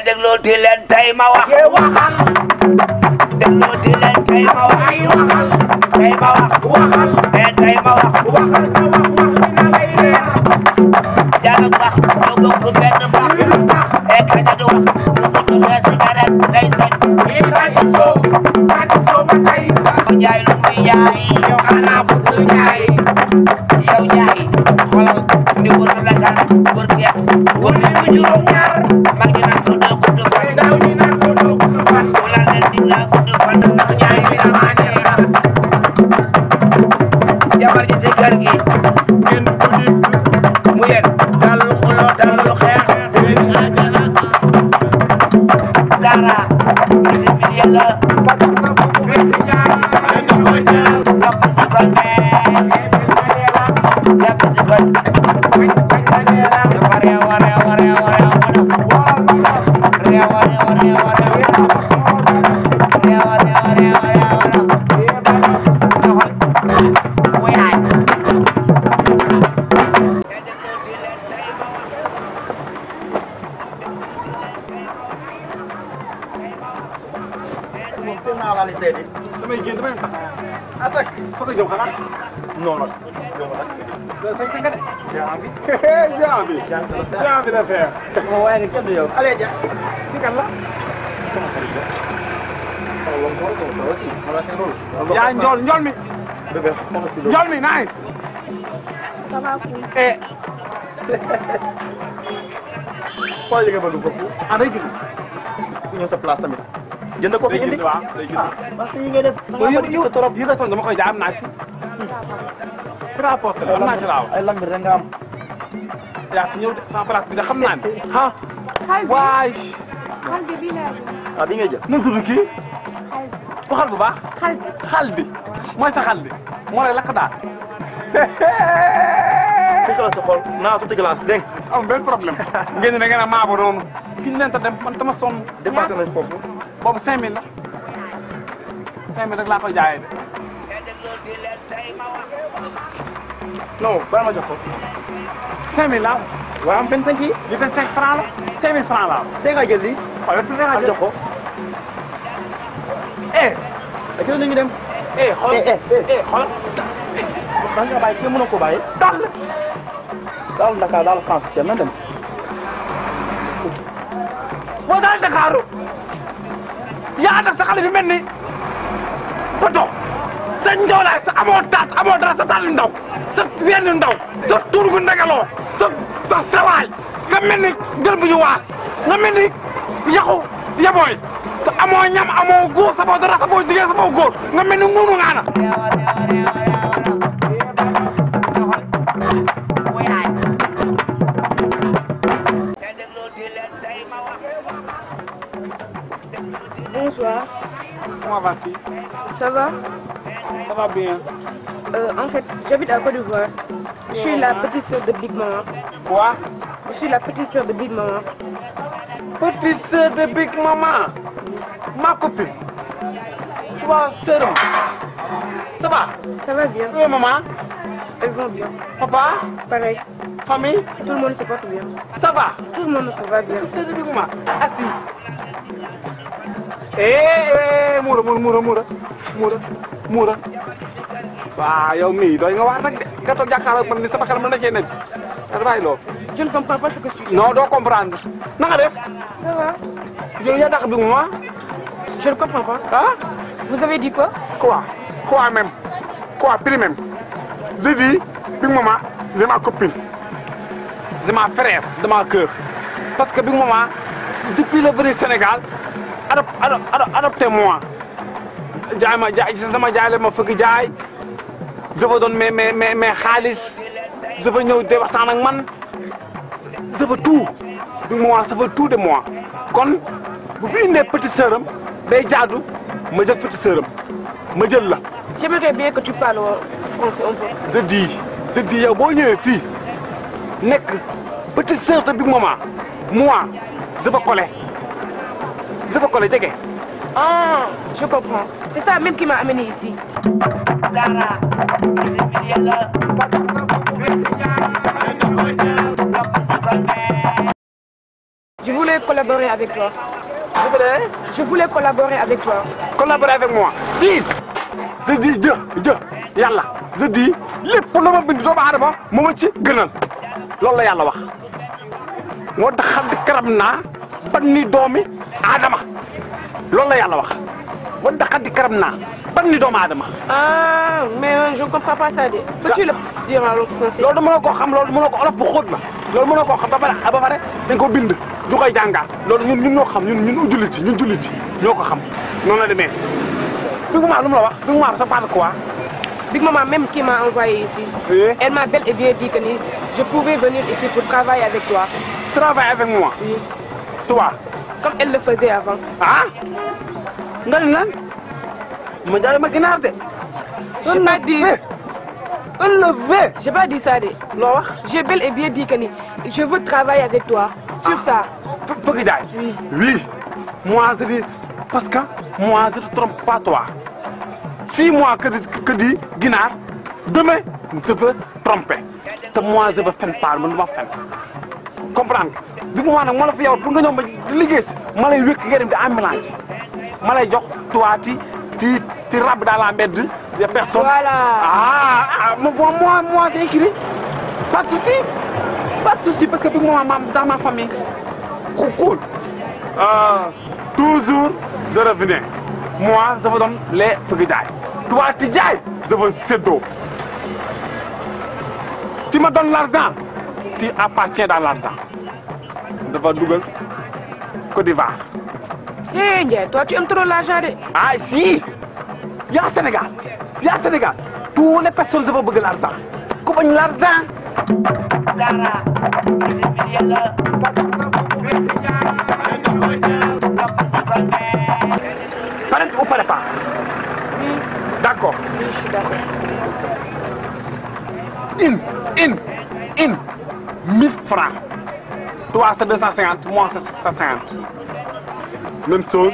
déglooti leen tey ma wax. waxal. déglooti leen tey ma wax. ay waxal. tey ma wax. waxal. tey ma wax. waxal sa wax dina lay leer. Diallo wax ñoo bokk benn baax. kaña du wax. lu ko joxee cigarette day sañ. bàcc soo ba tey sax. Njaay lu muy jaay. yow xanaa fukk jaay. yow Njaay xoolal ni wër la kan wër gees wër li mu juróom ñaar mag ñi naan ko doo gudd fan daw ñi naan ko doo gudd fan. mu la leen dig laa gudd fan ndax Njaay bi damaa neex sax jabar ji si kër gi ngeen ko dégg mu yéen talul xuloo talul xeex seen ajana Zara ci mi yàlla parce que fu mu fekk jaar. dañu ko jaar. topp si kon jàpp si kon dafa réew a réew a réew a réew a def réew a réew a réew a réew a réew a réew a réew doxal mu yaay damay génn damay tax attaque fa nga jëm xanaa non nag yow nag sañ sañ nga de jaa bi d'affaire mo waaye nga kenn yow allez ja ci kan la sama xarit la sama lom ko aussi mo la xé loolu yaa njool mi bébé mo ko fi do njool mi nice Ça va cool. foo yëge ba du ko fu ah day gën ñëw sa place tamit jënd ko fi indi waaw day gën parce que yi ngay def da nga bëri ko trop yi nga son dama koy jaay am naa ci rapport la am naa ci laaw ay lambi rek nga am yaa fi ñëw de sans place bi da xam naa ne ah Xal bi waay xal bi bii laa ah bi ngay jël nu mu tudd kii waxal bu baax xal bi. xal bi mooy sa xal bi moo lay lakk daal fekk la sa xol naa tuuti glace dégg am benn problème ngeen ne da ngeen a maabo noonu ki ñu leen ta dem man tama sonn dépassé nañ foofu boobu 5000 la 5000 rek laa koy jaayee de non bala ma jox ko 5000 laa waaw am 25 yi li 25 francs la 5000 francs laa tey nga jël lii waaw yow nga am jox ko eh ak yow nañu dem xoolal xoolal da nga bàyyi kii mënoo ko bàyyi dal daal Dakar daal France kenn na dem boo daal Dakaaru yaa nag sa xale bi mel ni poto sa njoolaay sa amoo taat amoo dara sa taat yu ndaw sa wenn ndaw sa tur gu ndegaloo sa sewaay nga mel ni gël bu ñu waas nga mel ni yaxu yabooy sa amoo ñam amoo góor sa boo dara sa boo jigéen sa boo góor nga mel ni ngunu ngaana Bonsoir. Comment vas-tu? Ça va? Ça va bien. En fait, j'habite à Côte d'Ivoire. Je suis la petite sœur de Big Maman. Quoi? Je suis la petite sœur de Big Maman. Petite sœur de Big Maman. Ma copine. Toi, sœur. Ça va? Ça va bien. Oui, maman. Elles vont bien. Papa? Pareil. Famille? Tout le monde se porte bien. Ça va? Tout le monde se va bien. Petite sœur de Big Maman. Assis. Eh, Moura. Waaw yow mii doy nga wax nag de nga toog jàkkaarloo ak man ni sama xel mën na cee nekk da bàyyi loolu. Je ne comprends pas ce que tu dis. Non, doo comprendre. Na nga def? Ça va? Yow yaa dàq Big Maman? Je ne comprends pas. Ah? Vous avez dit quoi? Quoi même? Quoi, plus même? J'ai dit, Big Maman, c'est ma copine. C'est ma frère de ma cœur. Parce que Big Maman, depuis le vrai Sénégal, adoptez-moi. Sama jaay la ma fëgg jaay. Je veux donner mes xaalis. Je veux ñëw de waxtaan ak man. Je veux tout. Big Maman, ça veut tout de moi. Kon, bu fi indee petite sœuram, day jaadu ma jël petite sœuram. Ma jël la. J'aimerais bien que tu parles français un peu. Je dis yow boo ñëwee fii nekk petite sœur de Big Maman moi je veux coller jege. Ah, je comprends. C'est ça même qui m'a amené ici. Zara Je voulais voulais collaborer avec toi. Vous voulez Je voulais collaborer avec toi. collaborer avec moi? Si. Je dis Dieu yàlla je dis lépp lu ma bind doomu aadama moo ma ci gënal loolu la yàlla wax moo tax xam ne karam naa ban ni doomi aadama loolu la yàlla wax moo tax xam ne karam naa ban ni doomu aadama. Ah, mais je ne comprends pas ça. Peux-tu le dire en français? loolu mënoo koo xam loolu mënoo ko olof bu xóot la loolu mënoo koo xam ba pare dañ ko bind du koy jàngaat loolu ñun ñoo xam ñun jullit yi ñoo ko xam noonu la demee. Big Maman lu mu la wax Big Maman ça parle quoi? Big Maman même qui m'a envoyé ici. Oui. Elle m'a bel et bien dit que je pouvais venir ici pour travailler avec toi. Travailler avec moi? Oui. Toi? Comme elle le faisait avant. Ah? Nga ni lan? Ma jaay ma ginaar de. J'ai pas dit. Élevé. J'ai pas dit ça de. Loo wax? J'ai bel et bien dit que je veux travailler avec toi. Sur ça. Bëgg jaay? Oui. Oui. Moi je dis parce que moi je te trompe pas toi. Si moi que dit ginaar demain je veux tromper. Te moi je veux fen par man du ma fen. Comprendre nga Big Maman nag ma la fi yow pour nga ñëw ma liggéey si ma lay wékk nga dem di ambulance ma lay jox toi ti rab dans la mbedd des personnes. Voilà. Moi c'est écrit. Pas de souci parce que Big Maman dans ma famille. Cool. Toujours je revenais. Moi je vous donne les fëgg jaay. Toi ti jaay je veux séddoo. Tu me donnes l'argent. Tu appartiens dans l'argent. Dafa dugal Côte d'Ivoire. Eh Ndiaye, toi tu aimes trop l'argent de. Ah si. Y'a Sénégal. Toutes les personnes veulent bëgg l'argent. Ku bañ l'argent. Zara, Parent ou pas? Oui. D'accord. Oui, je suis d'accord. Une 1000 francs. Toi c'est 250, moi c'est 150. Même chose.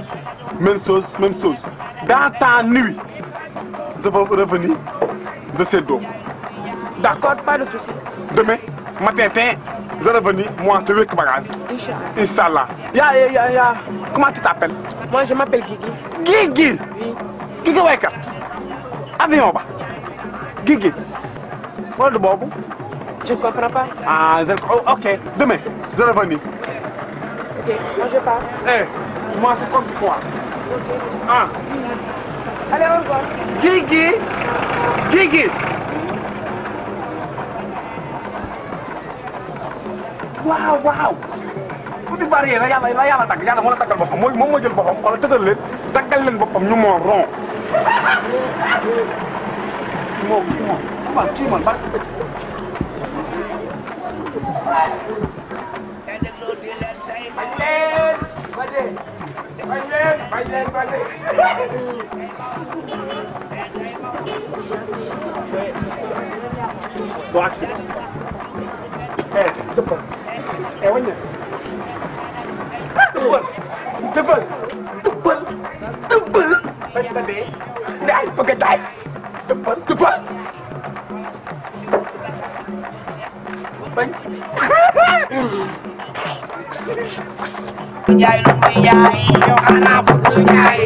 Dans ta nuit, je vais revenir, je sais d'eau. D'accord? Pas de souci. Demain, matin, je vais revenir, moi te wékk bagage. Inch'Allah. Inch'Allah. Comment tu t'appelles? Moi je m'appelle Guigui. Guigui. Oui. Guigui waykat. Avion ba. Guigui. Wala du boobu. Je ne comprends pas. Ah, ok. Demain, je vais revenir. Ok, moi je pars. Moi c'est contre toi. Ok. Ah. Allez, au revoir. Guigui. Waaw. Ku di bari la yàlla tagg yàlla moo la taggal boppam moom moo jël boppam xoolal tëgal leen taggal leen boppam ñu moo ron. Kii man ba. Doo agsi. Dëppal. Wàññi. Dëppal. Bañ ba dee. Ndaay bëgg a daay. Dëppal. Bañ. jaay lu muy jaay yow xanaa bëgg jaay